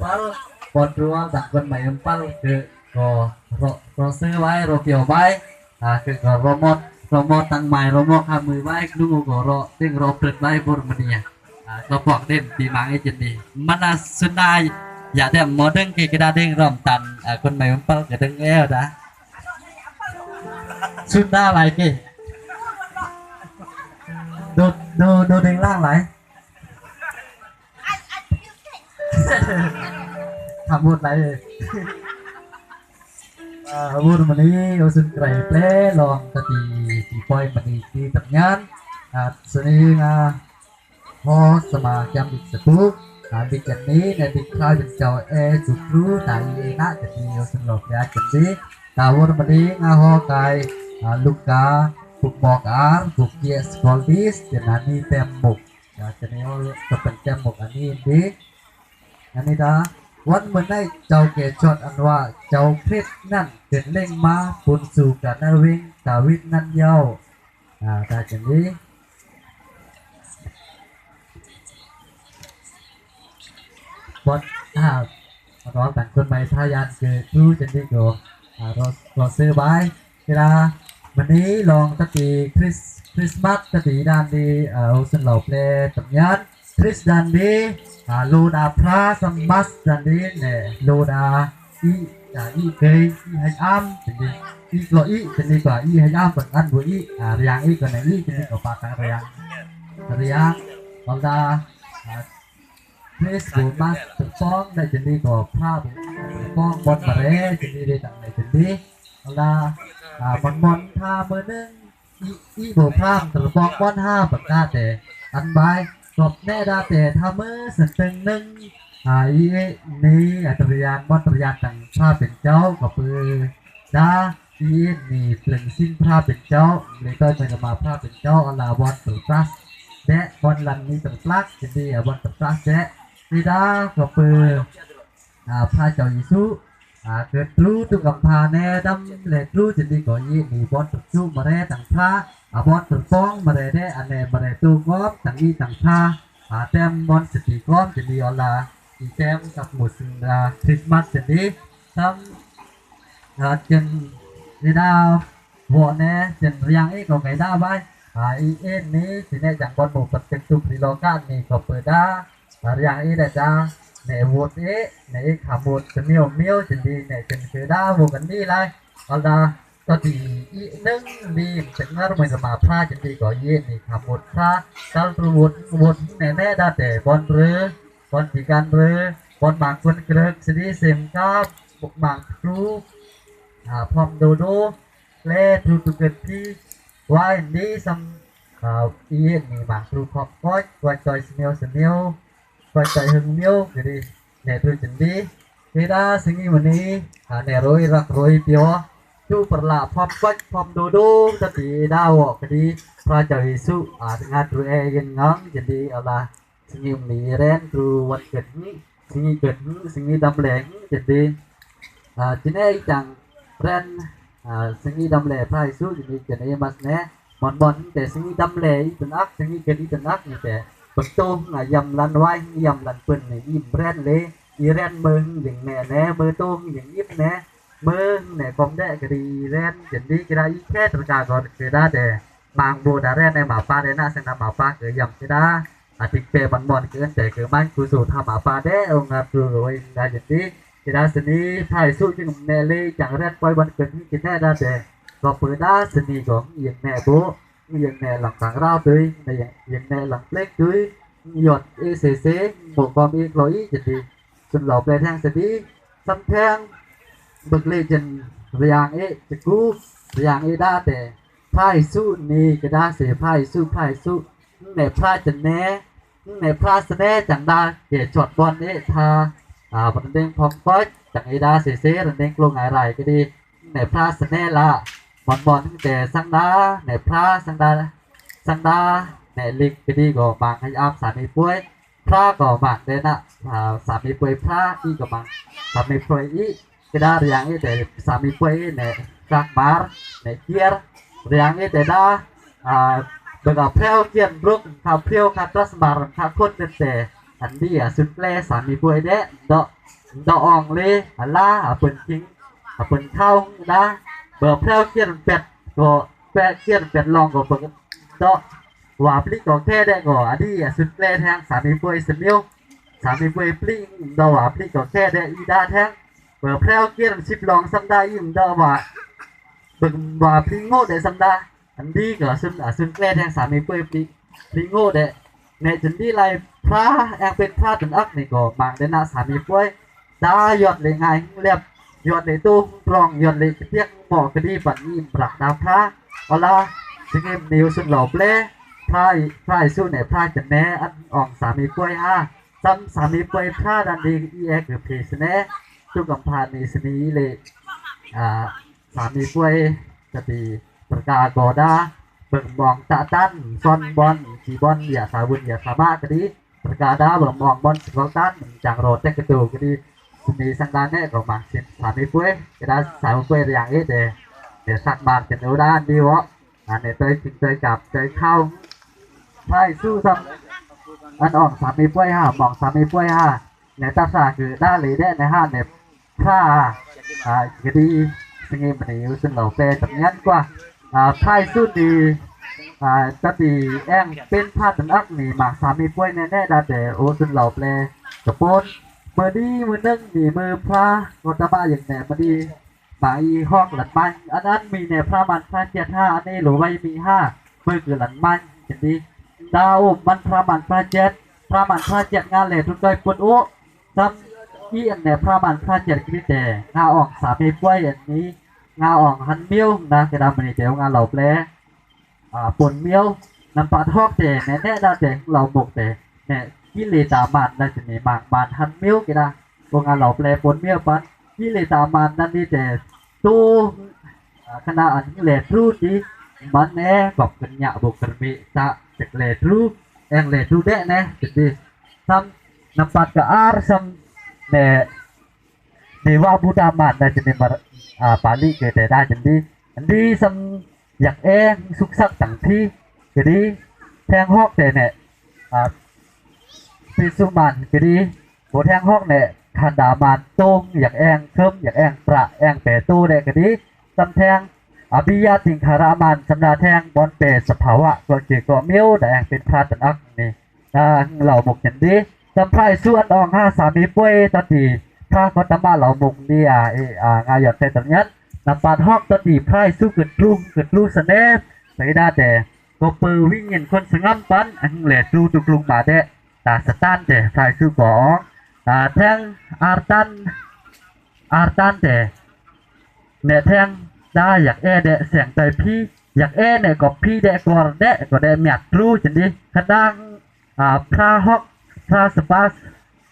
Palบอลรัวต่างคนใหม่ปัลคือก็รอรอซื้อไว้รอเกี่ยวไว้คือก็รอมดรอมดตั้งใหม่รอมดข้ามือไว้นุ่งก็รอตึงรอเปิดไว้บนมันเนี่ยก็บอกเด่นตีมังไอ้จันนี่มันน่ะสุดได้อยากได้หมอดึงกี่กระดาดึงรอมตันคนใหม่ปัลก็ดึงเอวนะสุดได้อะไรกี่ดูดูดูดึงล่างไหลทำหมดไหลเลยบุญมันนี้อุสุนไกรเปลลองตะตีตีปอยมันนี้ที่ตับงานสนีงาพอสมาจำดิสปุกดิจันนี้ในดิคลายเป็นเจ้าเอจุครูตายเอนะจะมีอุสุนหลบยาจันนี้ตาวรมันนี้งาหอกายลูกกาบุกบอกอาร์บุกเกียสกอลดิสจะนันนี้เต็มบุกจะนี้จะเป็นเต็มบุกอันนี้ดีอันนี้ดาวันเมื่อได้เจ้าเกชดอันว่าเจ้าคริสนั่นเกิดเล่งมาปุนสู่กันนาวิ่งตาวิทนั่นเย้าตาจังนี้บอลร้อนต่างคนไม่ทายันเกิดรู้จังนี้ก็รอซื้อไว้เวลาวันนี้ลองตะกี้คริสต์มาสตะกี้ด้านดีเอาสนเหล่าเปลตับยันคริสต์ด้านดีโลดาพระสมัสดันดีเนี่ยโลดาอีอีเคยอีให้อ้ำเป็นดีอีกลออีเป็นดีกว่าอีให้อ้ำเป็นอันบุอีเรียงอีกันไหนอีเป็นดีกว่าปากเรียงเรียงโลดาคริสต์บุมัสฟ้องได้เป็นดีกว่าพระบุฟ้องบอลมาเร่เป็นดีได้ต่างไหนเป็นดีโลดาบอลบอลท่ามือนึงอีอีบุพร่ำตะฟองบอลห้าปากกาแต่อันบายกบแน่ดาแต่ทำมือสตึงนึ่งไอ้นี่อัตรยานบอตรยานต่างพระเป็นเจ้ากับปือดาอีนี่เปล่งสิ้นพระเป็นเจ้าเลยก็มันจะมาพระเป็นเจ้าอลาบอลตุตัสแดะบอลลันนี้ตุตัสจะดีบอลตุตัสแดะดีดากับปือพระเจ้ายิสุเกิดรู้ตุกับพาแน่ดำเลยรู้จะดีกว่ายี่นี่บอลตุจูมาเร่ต่างพระบอลตุฟ้องมาเร่ได้อันเนมาเร่ตูงอมต่างอีต่างพาแต้มบอลสติก้อมจะดีอลาอีแต้มกับหมุดคริสต์มาสจะดีซ้ำจนดีดาวหัวแน่จนเรียงอีกก็ไงได้ไปอีเอ็นนี้ทีนี้จากบอลหมู่ปัจจุบันโลกานี่ก็เปิดได้เรียงอีได้จ้าในวุฒิในขาบุตรจะเมียวเมียวจะดีในจนคือดาวบุกันนี่เลยเอาละตอนที่อีนึงดีถึงเมื่อเราจะมาพลาดจะดีกว่าเย็นนี่ขาบุตรพลาดการวุฒิวุฒิในแน่ได้แต่บอลเรือบอลที่การเรือบอลหมากคนเกลือกสีเสียมกับบุกหมากครูพร้อมดูดูเล่ทูตุเกิดที่วายดีซัมอีนี่หมากครูพร้อมก้อยก้อยจอยเมียวเมียวก้อยจอยหึงเมียวก็ดีในทุนจันดีเวลาสิ่งนี้วันนี้ในรอยรักรอยเปียวดูประหลาดพร้อมก้อยพร้อมดูดูตะตีดาวก็ดีพระเจ้ายิสุงานตัวเองยังงจันดีเอาละสิ่งนี้มีแรงตัววันเกิดนี้สิ่งนี้เกิดนี้สิ่งนี้ดำแหลงจันดีจีน่จังแรงสิ่งนี้ดำแหลพระยิสุจันดีจันดีมาสเน่บอลบอลแต่สิ่งนี้ดำแหลตันอักสิ่งนี้เกิดนี้ตันอักนี่แต่ประตูยำลันไว้ยำลันปืนนี่ยิ้มแรงเลยอีแรนมืออย่างแน่แน่มือโต้งอย่างยิบแน่มือแน่กอมได้ก็ดีแรนอย่างดีก็ได้แค่ตะการก่อนก็ได้แต่บางโบดาแรนในหมาป้าได้น่าเสนาหมาป้าเกิดยำก็ได้อาทิตย์เปบันบอลเกินแต่เกิดมันกูสู่ทำหมาป้าได้องค์งามดูรวยได้อย่างดีก็ได้สนีไพ่สู้จึงแน่เลยจากแรนปล่อยบอลเกิดที่กินแน่ได้แต่ก็เปิดได้สนีของอย่างแน่โบอย่างแน่หลังต่างเราด้วยในอย่างแน่หลังเล็กด้วยหยดเอเซเซหมวกบอมอีกลอยอย่างดีจนเหล่าแปลแทงเสดีซ้ำแทงบึกเลยจนเรียงเอจะกู้เรียงเอได้แต่ไพ่สู้นี่ก็ได้เสียไพ่สู้ไพ่สู้ในพระจะแน่ในพระแน่จังได้เกี่ยจอดบอลเอทาบันเด้งพร้อมก้อยจังเอได้เสียเสียบันเด้งลงอะไรก็ดีในพระแน่ละบอลบอลตั้งแต่สังดาในพระสังดาสังดาในลิกก็ดีก็บางให้อ้ามสามีป่วยพระก็บางเดนะสามีป่วยพระอีก็บางสามีป่วยอีก็ได้เรียงอีแต่สามีป่วยในรักมารในเกียร์เรียงอีแต่ได้เบิกเพลวเกียร์รุกข้าเพลวข้าตรัสมารข้าคนแต่ อันนี้อ่ะสุดแลสามีป่วยเด้ดอกดอกอ่องเลยอัลลาอ่ะเปิ้นคิงอ่ะเปิ้นเข้านะเบอร์แพรวเกียนเป็ดก็แปะเกียนเป็ดลองก็เปิ้นดอกว่าปลิก็แค่ได้ก็อันนี้อ่ะสุดแลแทงสามีป่วยสมิวสามีป่วยปลิดอกว่าปลิก็แค่ได้อีดาแทงเบอร์แพรวเกียนสิบลองซ้ำได้อิ่มดอกว่าเบิ่งว่าปลิโง่ได้ซ้ำได้อันนี้ก็สุดอ่ะสุดแลแทงสามีป่วยปลิปลิโง่ได้ในจุดนี้ไรพระแองเป็นพระจนอักนี่ก็บางเดนะสามีป่วยดายอดเลยไงเรียบยอดเลยตู้รองยอดเลยเพียงหมอกระดีบัดนี้ปรักดาพระเอาละจึงเอ็มนิวสุดหล่อเปล่พระพระสู้เนี่ยพระจะแน่อันอ่องสามีป่วยห้าซ้ำสามีป่วยพระดันดีอีเอคือเพสเน่ตุกำพานีสนีเลยสามีป่วยจะตีประกาศกอดาเบิ่งมองตะตั้นซอนบอลจีบอลอย่าสาวุนอย่าสามารถก็ดีประกาศดาเบิ่งมองบอลสกอตันจางโรดเตกตูก็ดีมีสังดานเนี่ยก็มาสิสามีป่วยก็ได้สามีป่วยอย่างนี้เดี๋ยวสักบาทจะดูด้านดีวะอันนี้เตยกินเตยกลับเตยเข้าใช่สู้ซ้ำอันอ่องสามีป่วยห้ามองสามีป่วยห้าในตาสาคือด้านเลยได้ในห้าเนี่ยผ้าก็ดีสิ่งนี้มันอยู่ซึ่งเราเปย์จับยันกว่าไพ่สู้ดีจะดีแองเป็นผ้าตันอักนี่หมากสามีป่วยแน่ๆดาแต่โอ้ซึ่งเราเปย์กระโปนเมื่อดีมือนึ่งมีมือพระกตบะอย่างแหนมาดีหมายหอกหลันมันอันนั้นมีในพระมันพระเจ็ดห้าอันนี้หรือไว้มีห้ามือคือหลันมันจะดีดาวมันพระมันพระเจ็ดพระมันพระเจ็ดงานเหล่ทุกใจปวดโอ้ซ้ำที่อันไหนพระมันพระเจ็ดกิแต่งาอ่องสามีป่วยอันนี้งาอ่องหันเมียวนะกระดามันเดี๋ยวงาเหล่าแปลปนเมียวน้ำปลาทอกแต่แน่แน่ดาแต่เหล่าบกแต่แน่กิเลตามันนะจะมีหมากมันหันเมียวกันนะงาเหล่าแปลปนเมียวปันกิเลตามันนั่นนี่แต่ตู้ขณะอันเลทรูดีมันแน่กอบกันหยาบกกันมีตะจากเลทรูเองเลทรูแน่แน่จะดีซ้ำน้ำปลากระอาร์ซ้ำแน่เดวะบุตรมันนะจะมีมาปาลีเกิดแต่ได้จังดีอันดีซ้ำอยากเองสุขสักต่างที่ก็ดีแทงหอกแต่เนี่ยพิสุมันก็ดีโบแทงหอกเนี่ยขันดามันตรงอยากเองเคิมอยากเองประเองเปตู้เนี่ยก็ดีซ้ำแทงอภิยาติงคารามันสำนาแทงบอลเปสภาวะก็เกี่ยวกับเมียวแต่เองเป็นพระตันอักนี่เหล่าหมกอย่างดีซ้ำไพรส่วนอองห้าสามีป่วยตตีพระก็ตมาเหล่าหมกนี่งานหยอดแต่ตรงนี้น้ำปาดหอกตตีไพรสู้เกิดรุ่งเกิดรุ่งสเนปใส่ได้แต่ก็เปิดวิ่งเงินคนสงั่มปันอังเหล่ดูตุกลุงมาเดะตาสตันแต่ไพรสู้กองแทงอาร์ตันอาร์ตันแต่เนี่ยแทงได้อยากแอเดะเสียงใจพี่อยากแอเนี่ยก็พี่เดะกอร์เดะก็เดะเมียดรู้จังดิขดังพระฮอกพระสปา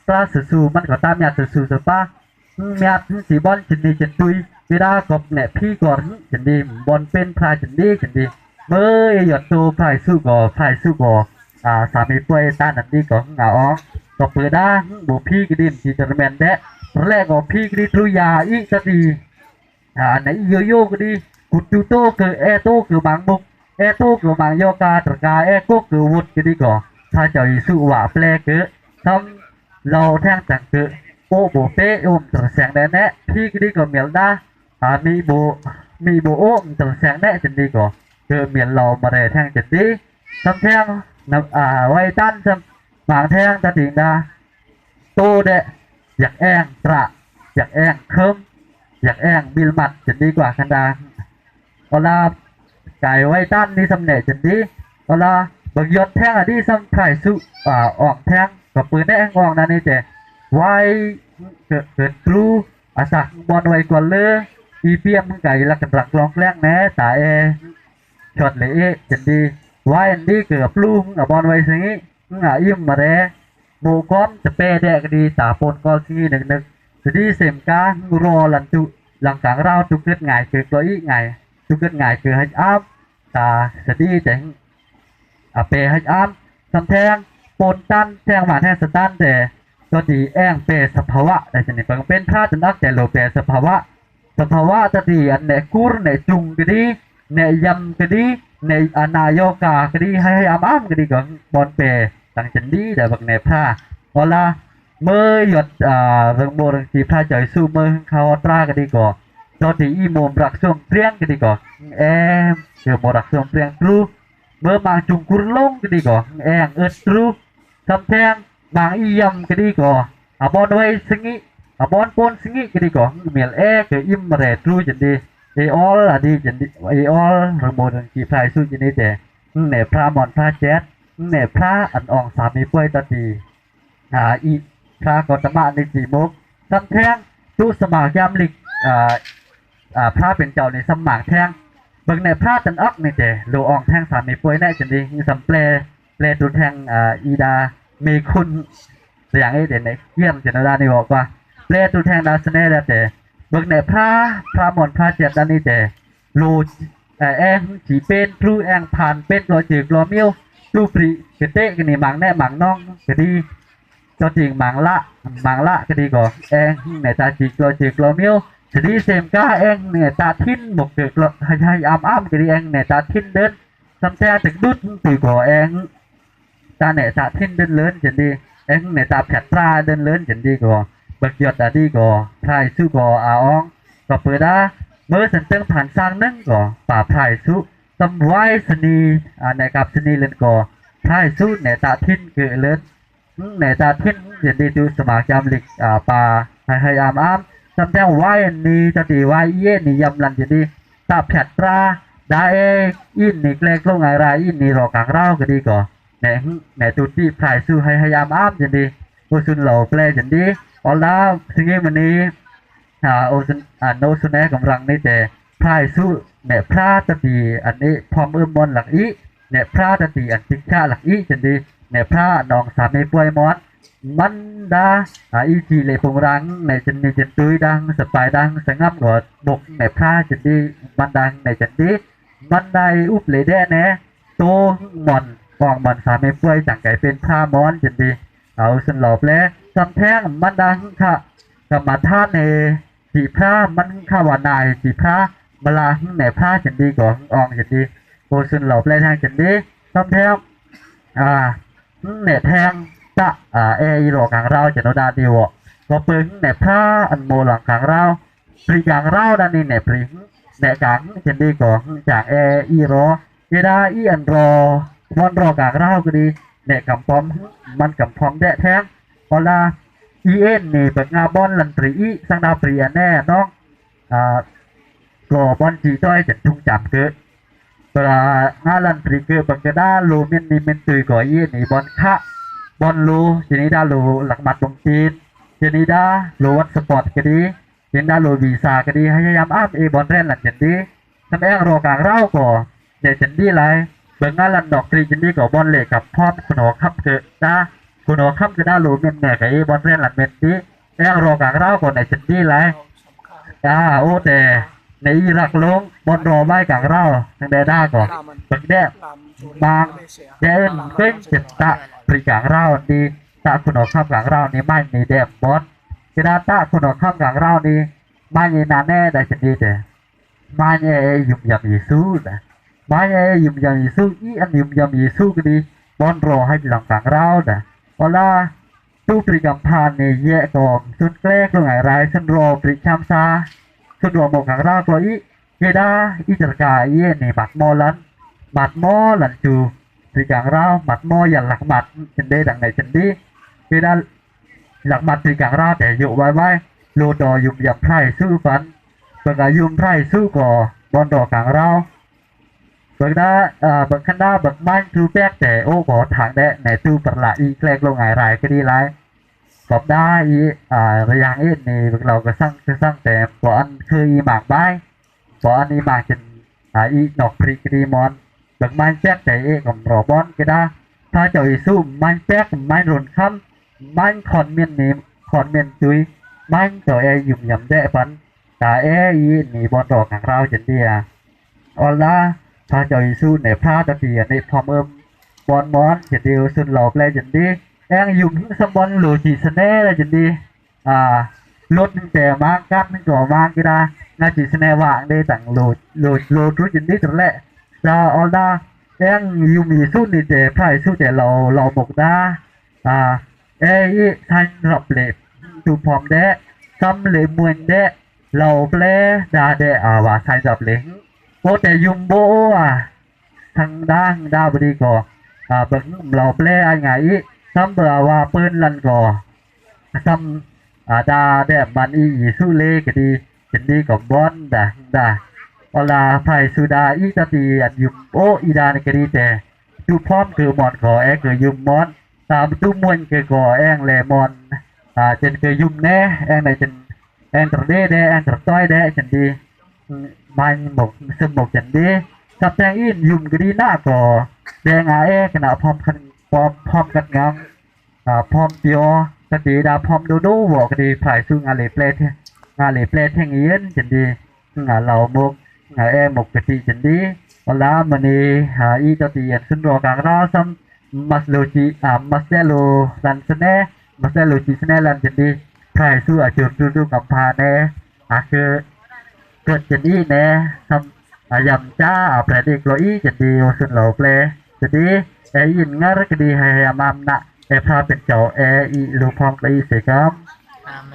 พระสูมันก็ตามเมียดสูสปาเมียดสีบอลจันดีจันตุยเวลากบเนี่ยพี่ก่อนจันดีบอลเป็นพระจันดีจันดีเมื่อหยดตัวพายสู้ก่อพายสู้ก่อสามีป่วยตาหนันดีก่อเหงาอ๋อก็เปิดได้บุพี่กระดิ่งจีจระแมนแดะแรกก็พี่กระดิ่งทุยาอีกดีไหนโยโย่ก็ดีกุดตูโตคือเอโตคือบางบุกเอโตคือบางโยกาตรกาเอโกคือวุฒก็ดีก่อถ้าเจ้าสู้ว่าแปลคือทำเราแท่งต่างคือโอโบเป้อมตรแสงแน่แน่พี่ก็ดีก็เหมียวได้มีโบมีโบโอมตรแสงแน่จันดีก่อคือเหมียนเรามาเรแท่งจันดีทำแท่งนำไว้ตั้นทำบางแท่งตะติงดาโตเดะอยากแองตระอยากแองเคิมอยากแองบิลมัดจันดีกว่าคันดาเวลาไก่ไว้ตั้นนี่สำเร็จจันดีเวลาบางยศแท่งอ่ะที่สำไข่สุออกแท่งกับปืนได้แองออกนั่นนี่แต่ไว้เกิดครูอาศักบอลไว้กว่าเลยอีเปียมไก่ละกันรักลองแกล้งแน่ตาเอช็อตเลยจันดีไว้อันนี้เกือบลูกบอลไว้สิงะอิ่มมาแล้วโมก้อมจะเปแดกดีตาปนกอซีหนึ่งหนึ่งจะดีเสมการอหลันจุหลังกลางเราตุกเกิดง่ายคือตัวอีง่ายตุกเกิดง่ายคือให้อ้ามตาจะดีแต่อาเปให้อ้ามสำแทงปนตั้นแทงหมาแทงสตันแต่ตัวดีแองเปสภาวะแต่จะนี่เป็นพระจนนักแต่โลเปสภาวะสภาวะจะดีอันเนกุรเนจุงก็ดีเนยำก็ดีเนอนายกาก็ดีให้อ้ามอ้ามก็ดีก็บอลเปต่างจันดีแต่บักเนพระ Ola mơ giọt rừng mồ rừng chỉ pha trời su mơ khao tra cái đi có cho thì y mồm rạc xuống priang cái đi có em kiểu mồm rạc xuống priang tru mơ mang chung cur lông cái đi có em ớt tru thâm theng mang y yam cái đi có à bon way singi à bon pon singi cái đi có miền e cái im rẻ tru chân đi e all là đi chân đi e all rừng mồ rừng chỉ pha su chân đi để nèพระมอนพระแจ๊ดเน่พระอันอองสามีป่วยตาตีอีพระกอตมะในจีมุกซ้ำแท่งตู้สมายามลิกพระเป็นเจ้าในสมางแท่งเบิ่งในพระตันอักนี่เจโลอองแท่งสามีป่วยแน่จันดีสัมเปลเปลตุแท่งอีดามีคุณอย่างไอ้เด่นในเยี่ยมเจนดานี่บอกว่าเปลตุแท่งดาสเน่แล้วแต่เบิ่งในพระพระมอนพระเจ็ดด้านนี้เจโลแองจีเป็นครูแองผ่านเป็นตัวจืดกลัวเมียวรูปรีเกเตะกันนี่มังแน่มังน้องกะดีตัวจริงมังละมังละกะดีก่อแองในตาจีกลัวจืดกลัวเมียวจะดีเซมก้าแองเนี่ยตาทิ้นหมกเกิดกลัวให้ให้อ้ำอ้ำกะดีแองเนี่ยตาทิ้นเดินซ้ำแท้ถึงดุดตื่นก่อแองตาเนี่ยตาทิ้นเดินเลินจะดีแองเนี่ยตาแผดตราเดินเลินจะดีก่อเบิกยอดตาดีก่อพลายสู้ก่ออาอองก็เปิดได้เมื่อสันเติงผ่านสร้างนึ่งก่อป่าพลายสู้ตำไว้สนีในกับสนีเล่นก่อพลายสู้ในตาทิ้นเกิดเลิศในตาทิ้นเดี๋ยวดีดูสมาจามหลิกป่าให้ให้อามอ้ามจำแจ้งไว้นี่จะตีไว้เย่นี่ยำลันจะดีตาแผดตราได้อินนี่เกล็กลงอะไรอินนี่รอกลางเล่าก็ดีก่อในในตุที่พลายสู้ให้ให้อามอ้ามจะดีโอซุนเหล่าแปลจะดีออลาสิ่งนี้มันนี้โอซุนโนซุนแนกำลังนี่แต่พลายสู้เนี่ยพระตตีอันนี้พร้อมอื้มมนหลักอีเนี่ยพระตตีอันจิกชาหลักอีจันดีเนี่ยพระนองสามีป่วยมอดมันดาอีจีเลยปงรังในจันนีจันตุยดังสปายดังสงับกอดบกเนี่ยพระจันดีมันดังในจันดีมันได้อุบเลยแด่แน่โตหม่อนกองหม่อนสามีป่วยจังไก่เป็นพระมอนจันดีเอาสนหลบแล้วจำแท่งมันดังค่ะกรรมท่านในจีพระมันข้าวานายจีพระบลาหนพระจันดีก่อนอองจันดีโอซุนหลบเลยทางจันดีต้อมแทงเนแทงตะเอหลอกกลางเราจันดาดีวะก็ปึงเนพระอันโมหลังกลางเราปรีกลางเราด้านนี้เนปรีเนกลางจันดีก่อนจากเออีรอเอดาอีอันรอมันรอกลางเราก็ดีเนกำพร้อมมันกำพร้อมแดะแทงเวลาอีเอ็นนี่เปิดงาบอนลันปรีอีสังดาวปรีแน่น้องกอบอนจีจ้อยจัดทุ่งจับเกิดเวลางาลันปรีเกิดบังกะด้าลูเมียนนี่เมียนตุยก่ออีนี่บอนคะบอนลูทีนี้ด้าลูหลักมัดบงจีนทีนี้ด้าลูวัดสปอร์ตก็ดีทีนี้ด้าลูวีซ่าก็ดีพยายามอ้ามเอบอนเรนหลังจันดีทำแองรอกลางเล่าก่อเดี๋ยวจันดีไรเบิ่งงาลันดอกปรีจันดีก่อบอนเหล็กกับพร้อมคุณหัวคับเกิดด้าคุณหัวคับจะด้าลูเมียนแหนกไอ้บอนเรนหลังเมียนดีแองรอกลางเล่าก่อในจันดีไรโอ้แต่ในอิรักลงบนรอไม้กลางเล่าทางแดด้าก่อนเป็นแดบางแดนเก้งเจ็บตะปรีกลางเล่าดีตะคุณออกข้ามกลางเล่านี่ไม่มีแดบบอสเวลาตะคุณออกข้ามกลางเล่านี่ไม่มีนาแน่ได้จะดีแต่ไม่เอยุ่มยำยีสู้นะไม่เอยุ่มยำยีสู้อีอันยุ่มยำยีสู้ก็ดีบนรอให้หลังกลางเล่านะเวลาตู้ปรีกำพานนี่แยกกองสุดแกล้งลงไงไรสุดรอปรีชามซาสุดรวมหมกขังรากลอยเกดาอิจรกาเยนี่บัดมอลันบัดมอลันจูปรีกลางเราบัดมอยันหลักบัดจันเดดังไหนจันดีเกดาหลักบัดปรีกลางเราแต่อยู่ไว้ไว้โลดอยุ่มยับไพร่สู้ฟันเบิกอายุมไพร่สู้ก่อบอนดอกกลางเราเบิกด้าเบิกขันด้าเบิกมันทูแป๊กแต่โอ้ก่อทางแดะไหนตู้ประหลาอีแกลกลงไงรายก็ดีไรกอบได้อีระยางเอ็นนี่เราก็สร้างสร้างแต่บ่อันคืออีหมากใบบ่อันอีหมากจนอีดอกพริกดีมอนเบิกมันแจ๊กแต่เอกรอบอนก็ได้ถ้าเจ้าอีสู้มันแจ๊กมันรุนคำมันขอนเมียนนี่ขอนเมียนจุยมันตัวเอยุ่มยำแดะฟันตาเออีนี่บอนดอกของเราจันเดียออลาถ้าเจ้าอีสู้ในพระตะเกียในพร้อมเอิมบอนมอนจันเดียวสุดหล่อแปลจันดีแองยุ่มสมบอนหลูจีสเน่เลยจันดีลดแต่มากกัดนึงก่อมากก็ได้น่าจีสเน่ว่างได้ต่างโหลดโหลดโหลดรู้จันดีตัวแหละลาออลดาแองยุ่มสู้นี่แต่ไพร่สู้แต่เราเราหมกด้า E i thanh rập lệ tu phom đế xăm lệ muôn đế lầu ple đa đế à và thanh rập lệ ô tề dùng bố à thằng đang đa bì gò à bẩn lầu ple ai ngại xăm bờ và pơn lần gò xăm à đa đếมันอีสู้เลก็ดีเห็นดีกับบอนดาดาเวลาไผ่สุดาอีตตีอันยุมโออีดานก็ดีแต่ดูพร้อมคือมอนขอแอคือยุมมอนตามตู้มวนคือก่อแองเลมอนเจนคือยุมแน่แองในเจนแองตระเด้แดแองตระต้อยแดเจนดีมันหมกซึมหมกเจนดีสับแตงอินยุมก็ดีหน้าก่อแดงอาเอขณะพร้อมกันพร้อมพร้อมกันงังพร้อมเตียวกดีดาพร้อมดูดูบอกกดีไผ่สู้งานเหลเปลงานเหลเปลแทงเอียนเจนดีงานเหล่าหมกงานแอหมกกะตีเจนดีเวลามันนี่หาอีตตีอันขึ้นรอกลางราซ้ำมัสโลจีมัสเซโลลันสเน่มัสเซโลจีสเน่ลันเจนดีไผ่สู้อาจูดูดูกับพาเน่อาคือเกิดเจนดีเน่ทำอายำจ้าอาแปลดีกลอีเจนดีโอสุนเหล่าเปลเจนดีเอยินงารกดีให้ยามามนะเอพาเป็นเจ้าเออีลูพองกลีเสกาม อาเม